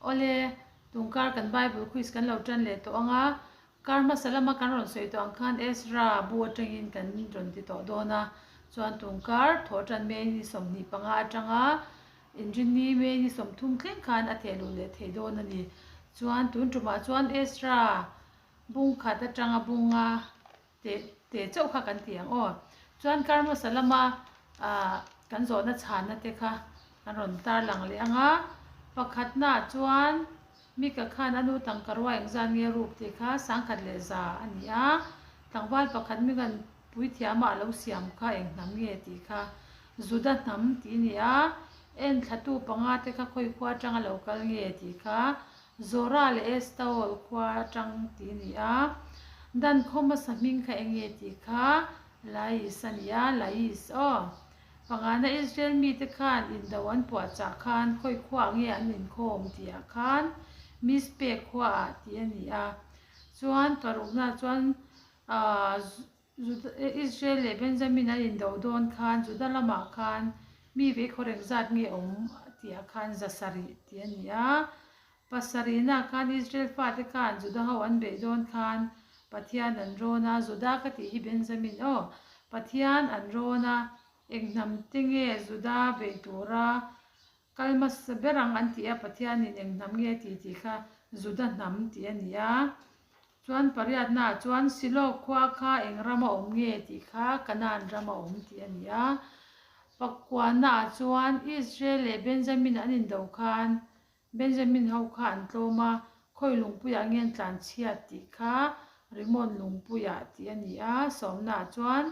Awle, tungkar kan Bible quiz kan lo tan leh tawh ang a, kar hmasa lama kan rawn sawi tawh ang khan Ezra bu atangin kan rawn ti tawh dawn a, chuan tungkar thawhtan May ni 25 atanga Inrinni May ni 30 thleng khan a theh luh leh thei dawn a ni. Chuan tun tumah chuan Ezra bung khat atanga bunga Teh teh chauh kha kan ti ang aw. Chuan kar hmasa lama ah kan zawhna chhanna te kha kan rawn tarlang leh ang a. Pakhatnaah chuan Mika khan a nu tangka rua engzat nge ruk tih kha 1001 a ni a. Tlangval pakhat Mika'n puithiama a lo siam kha eng hnam nge tih kha Juda hnam tih a ni a. Enthlatu panga te kha khawi khua atanga lo kal nge tih kha Zora leh Estaol khua atang tih a ni a. Dan khaw hmasa hming kha eng nge tih kha Lais a ni a, Lais aw. Pangana Israel mite khan indo an puahchah khan khawi khuaah nge an inkhawm tihah khan Mizpe khuaah tih a ni a. Chuan paruknaah chuan Israel leh Benjamin an indo dawn khan Juda lamah khan mi vei khaw reng zat nge awm tihah khan 700 tih a ni a. Pasarihnaah khan Israel fate khan Juda ho an beih dawn khan Pathian an rawn a, Juda ka tih hi Benjamin aw, Pathian an rawn a, eng hnam te nge Juda beih tura Kal hmasa ber ang an ti a, Pathianin eng hnam nge a ti tih kha Juda hnam tih a ni a. Chuan pariatnaah chuan Silo khua kha eng rama awm nge tih kha Kanaan rama awm tih a ni a. Pakuanaah chuan Israel leh Benjamin an indo khan Benjamin ho kha an tlawm a, khawi lungpuiah nge an tlanchhiat tih kha Rimon lungpuiah tih a ni a. Sawmnaah chuan.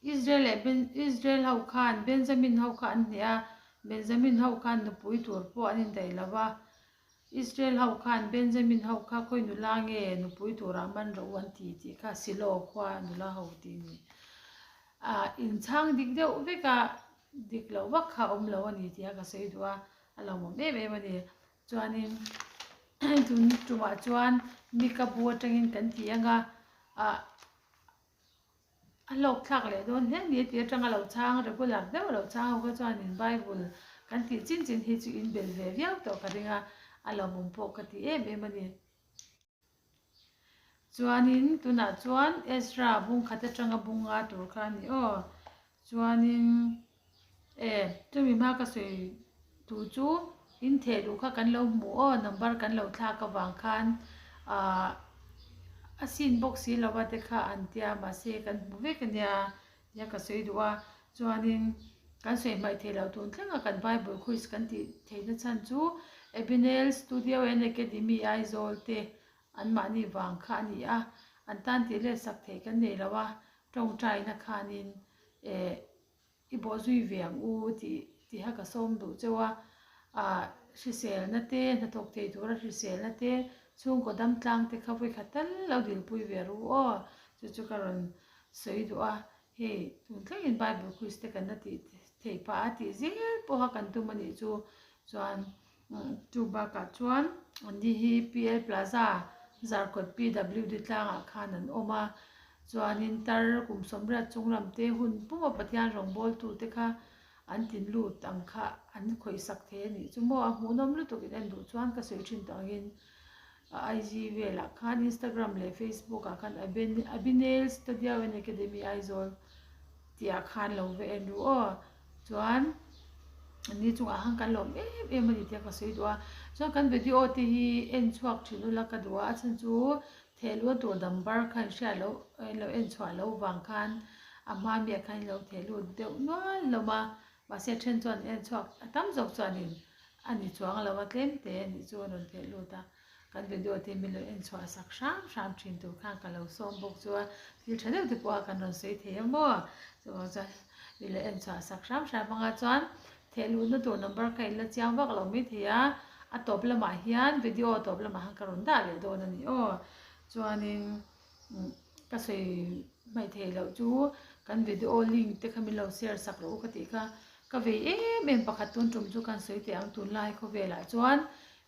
Israel leh Ben Israel ho khan Benjamin ho kha an hneh a, Benjamin ho khan nupui tur pawh an indaih lo va. Israel ho khan Benjamin ho kha khawi nula nge nupui turah man rawh u an ti tih kha Silo khua nula ho tih a ni. Ah inchhang dik deuh vek a, dik loh vak kha a awm lo a ni tih a ka sawi duh a, a lawmawm em em a ni. Chuanin tun tumah chuan Mika bu atangin kan ti ang a, ah A hlawk thlak leh dawn hle ni tih atanga lo chhang regular deuh lo chhang ho kha chuanin Bible kan tih chin chin hi chu in bel ve viau tawh ka ring a, a lawmawm pawh ka ti em em a ni. Chuanin tunah chuan Ezra bung khat atanga bunga tur kha a ni aw. Chuanin E, chumi hma ka sawi tu chu in theh luh kha kan lo hmu aw, number kan lo thlak avang khan ahh a sin bawk si lova te kha an tia mahse kan hmu vek ania tia ka sawi duh a, chuanin kan sawi hmaih theih loh tun thleng a kan Bible quiz kan tih theihna chhan chu Ebenezer Studio and Academy Aizawl te anmahni vang kha a ni a, an tan tih let sak theih kan nei lo a, tawngtaina khanin eh. I bawh zui ve ang u tih tiha ka sawm duh cheu a, ah hriselna te, hnathawk thei tura hriselna te, chhungkaw dam tlang te kha vawikhat tal lo dilpui ve ru aw, chu chu ka rawn sawi duh a, hei tun thlengin Bible quiz te kan la tih theih phah a tih zel pawha kan tum a nih chu chuan Chu bakah chuan anni hi PL Plaza Zarkawt PWD tlangah khan an awm a, chuanin tar kum 80 chung lam te hun puma Pathian rawngbawltute kha an tin lut ang kha an khawihsak thei a nih chu maw? A hmuhnawm lutuk in en duh chuan ka sawi thin tawh angin IG velah khan Instagram leh Facebook ah khan Abineil Studio and Academy Aizawl tihah khan lo va en ru aw. Chuan ni chungah khan kan lawm em em a ni tih a ka sawi duh a, chuan kan video te hi en chhuak thin ula ka duh a, a chhan chu thehluh a tur number kha in hriat loh in lo en chhuah loh vang khan a hma miah khan in lo thehlut deuh nual hlawm a, mahse a then chuan en chhuak a tam zawk chuanin a ni chuang lo a tlem te a nih chu an rawn thehlut a. Kan video te min lo en chhuah sak hram hram thin tur khan ka lo sawm bawk chu a, thil tha deuh te pawh a kan rawn sawi thei a maw? Chuvang chuan min lo en chhuah sak hram hram anga chuan theh luhna tur number kha in la chiang vak lo mai thei a, a tawp lamah hian video tawp lamah khan ka rawn dah leh dawn a ni aw. Chuanin ka sawi hmaih theih loh chu kan video link te kha min lo share sak rawh u ka tih kha ka vei em em pakhat tun tum chu kan sawi teh ang tunlai khawvelah chuan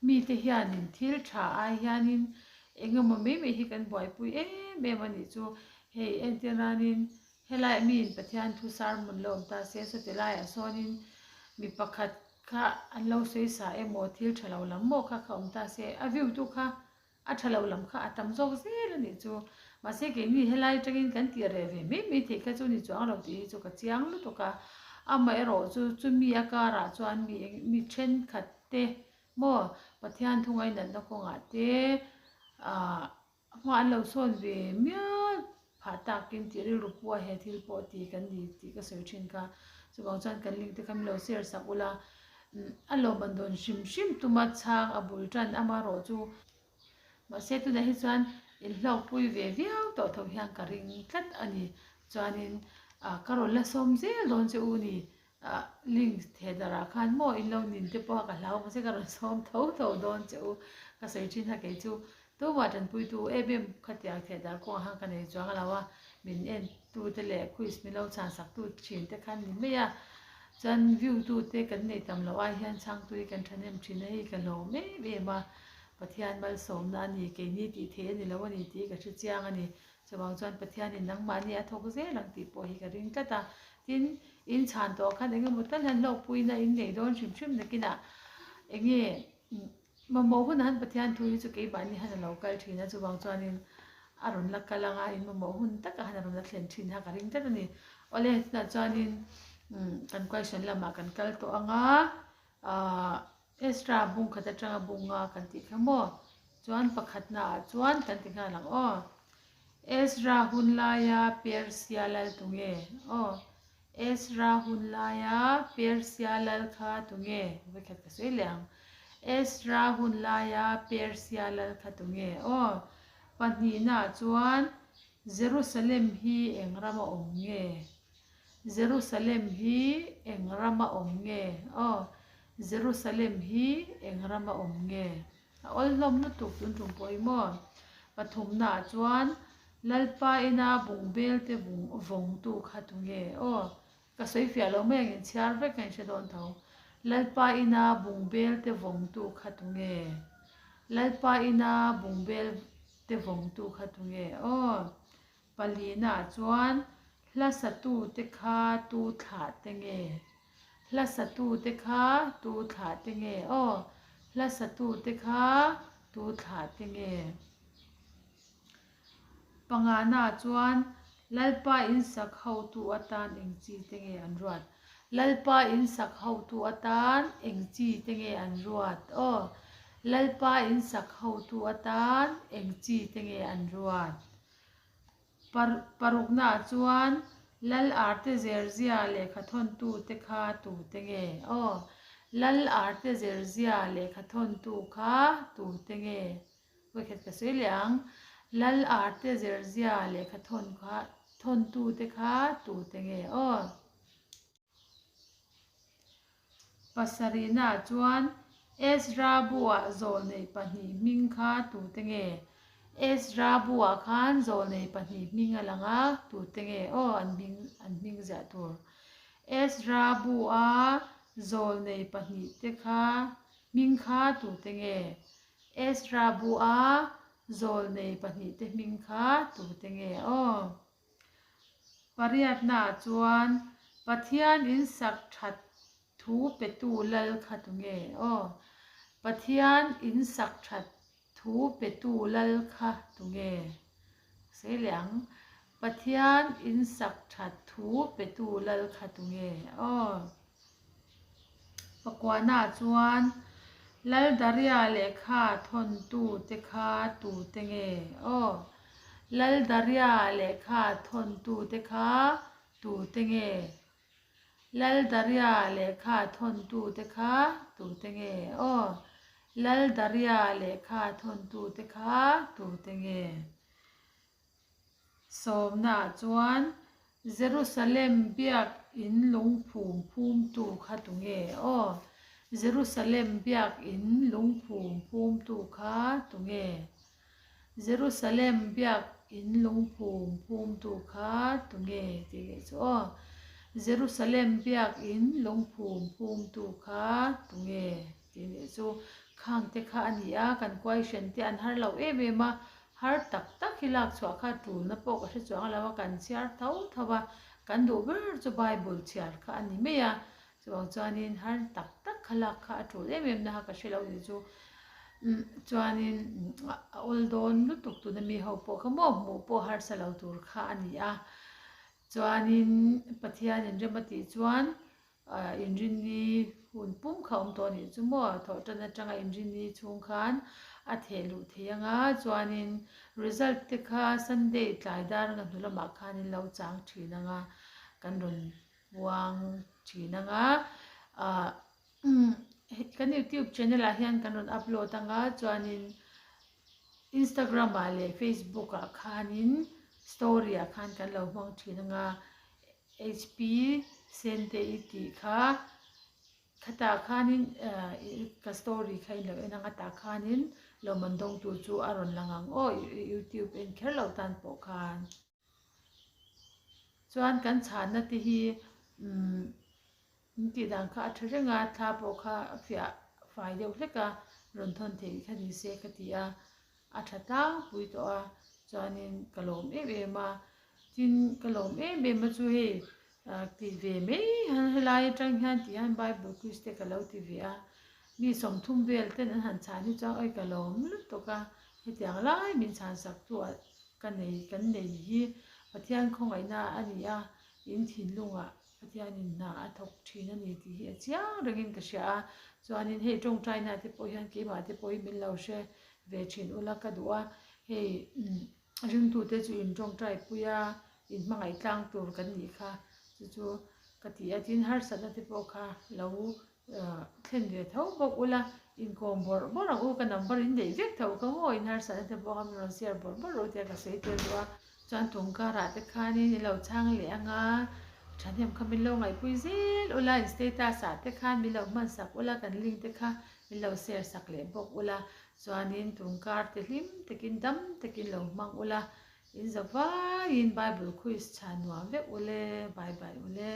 Mite hianin thil tha ai hianin eng emaw mai mai hi kan buaipui em em a nih chu. Hei entir nanin helaiah miin Pathian thu sermon la awm ta se, sawti laiah sawnin mi pakhat kha an lo sawi sa emaw thil tha lo lam maw kha kha awm ta se a view tu kha a tha lo lam kha a tam zawk zel a nih chu. Mahse keini helai atangin kan tih reh ve mai mai theih kha chu ni chuang lo tih hi chu ka chiang lutuk a. Amaherawh chu chumi a karah chuan mi eng mi thenkhat te maw Pathian thu ngainatna kawngah te ah Hma an lo sawn ve mial phah takin tih rilru pawh a he thil pawh ti kan ni tih ka sawi thin kha. Chuvang chuan kan link te kha min lo share sak ula, a lawmman dawn hrim hrim tuma chhang a bul tan amaherawh chu. Mahse tunah hi chuan inhlawkpui ve viau tawh tho hian ka ring tlat a ni. Chuanin ka rawn la sawm zel dawn che u ni. Ah link theh darh ah khan maw in lo nin te pawh a ka hlau mahse ka rawn sawm tho tho dawn che u ka sawi thin a kei chu tumah tanpuitu em em khatiang theh darh kawngah khan ka nei chuang lo a min en tu te leh quiz min lo chhan sak tu thin te khan ni mai a chuan view tu te kan nei tam loh ai hian chhangtu hi kan thahnem thin a hei ka hlawm em em a Pathian malsawmna a ni keini tih theih a ni lo a ni tih ka hre chiang a ni. Chuvang chuan Pathianin nangmahni a thawk zel ang tih pawh hi ka ring tlat a. Tin, in chhan tawh khan eng emaw tal hian hlawkpuina in nei dawn hrim hrim nakinah eng nge mamawh hunah han Pathian thu hi chu keimahni han a lo kal thin a, chuvang chuanin a rawn la kal anga in mamawh hun takah han a rawn la thlen thin kha ka ring tlat a ni. Awle, tunah chuanin kan question lamah kan kal tawh anga ahh Ezra bung khat atanga bunga kan tih kha maw? Chuan pakhatna ah chuan kan ti nghal ang aw. Ezra hun laia Persia lal tunge? Aw. Ezra hun laia Persia lal kha tunge? Vawikhat ka sawi leh ang. Ezra hun laia Persia lal kha tunge? Aw. Pahnihna ah chuan Jerusalem hi eng rama awm nge? Jerusalem hi eng rama awm nge? Aw, Jerusalem hi eng rama awm nge? A awl hlawm lutuk tun tum pawh hi maw? Pathumnaah chuan Lalpa ina bungbel te vawngtu kha tu nge? Aw, ka sawi fiah lo mai ang inchhiar vek ka inhre dawn tho. Lalpa ina bungbel te vawngtu kha tu nge? Lalpa ina bungbel te vawngtu kha tu nge? Aw. Palinaah chuan hla satute kha tu thlah te nge? Hla satute kha tu thlah te nge? Aw, hla satute kha tu thlah te nge? Panganaah chuan Lalpa in sak hotu atan eng chi te nge an ruat? Lalpa in sak hotu atan eng chi te nge an ruat? Aw, Lalpa in sak hotu atan eng chi te nge an ruat? Paruknaah chuan Lal Arte Zerzia lehkha thawntute kha tute nge? Aw, Lal Arte Zerzia lehkha thawntu kha tute nge? Vawikhat ka sawi leh ang. Lal Arte Zerzia lehkha thawn kha thawntute kha tute nge? Aw. Pasarihnaah chuan Ezra buah zawlnei pahnih hming kha tute nge? Ezra buah khan zawlnei pahnih hming a lang a, tute nge? Aw, an hming an hming ziah tur. Ezra bua zawlnei pahnihte kha hming kha tute nge? Ezra bua zawlnei pahnihte hming kha tute nge? Aw. Pariatnaah chuan Pathian in sak that thu petu lal kha tu nge? Aw, Pathian in sak that thu petu lal kha tu nge? Sawi leh ang. Pathian in sak that thu petu lal kha tu nge? Aw. Pakuanaah chuan Laldaria lehkha thawntute kha tute nge? Aw, Laldaria lehkha thawntute kha tute nge? Laldaria lehkha thawntute kha tute nge? Aw, Laldaria lehkha thawntute kha tute nge? Sawmnaah chuan Jerusalem biak in lungphum phumtu kha tu nge? Aw, Jerusalem biak in lungphum phumtu kha tu nge? Jerusalem biak in lungphum phumtu kha tu nge? Tih leh chu aw, Jerusalem biak in lungphum phumtu kha tu nge? Tih leh chu khang te kha a ni a, kan question te an har lo em em a, Har tak tak hi lak chhuah kha tulna pawh ka hre chuang lo a, kan chhiar tho tho a, kan duh ber chu Bible chhiar kha a ni mai a, chuvang chuanin har tak tak kha. kha lak kha a tul em em na kha ka hre lo ni chu chuanin a awl dawn lutuk tuna mi ho pawh kha maw hmuh pawh harsa lo tur kha a ni a chuanin Pathianin rem a tih chuan Inrinni hun pum kha awm tawh a nih chu maw thawhtan atanga inrinni chhung khan a theh luh thei anga chuanin result te kha Sunday tlai dar nga hnu lamah khan in lo chang thin anga kan rawn puang thin anga ah kan youtube channel ah hian kan rawn upload anga chuanin Instagram ah leh Facebook ah khanin story ah khan kan lo hmang thin anga HP Sente i tih kha khatah khanin ka story kha in lo en ang a tah khanin lawmman dawngtu chu a rawn lang ang aw youtube en kher loh tan pawh khan. Chuan kan chhanna te hi umm in tih dan kha a tha reng a thla pawh kha a fiah fai deuh hlek a rawn thawn theih kha ni se ka ti a a tha tlangpui tawh a chuanin ka lawm em em a tin ka lawm em em a chu hei ah ti ve mai han helai atang hian tih hian bible quiz te ka lo ti ve a mi 30 vel ten an han chhan hi chuan awi ka lawm lutuk a hetiang lai min chhan sak tu ah ka nei kan nei hi Pathian khawngaihna a ni a in thinlungah Pathianin hna a thawk thin a ni tih hi a chiang rengin ka hria a, chuanin hei tawngtaina te pawh hian keimah te pawh hi min lo hre ve thin ula ka duh a, hei ringtute chu in tawngtai pui a, in hmangaih tlang tur kan nih kha chu chu ka ti a, tin harsatna te pawh kha lo thlen ve tho bawk ula, inkawm bawrh bawrh ang u, ka number in neih vek tho ka maw, in harsatna te pawh kha min rawn share bawrh bawrh rawh tia ka sawi tel duh a. Chuan tungkarah te khanin i lo chhang leh ang a, thahnem kha min lo ngaihpui zel ula, in status ah te khan min lo hman sak ula, kan link te kha min lo share sak leh bawk ula, chuanin tungkar te hlim takin dam takin lo hmang ula, in zavaiin Bible quiz chhan nuam vek ule, bye bye ule.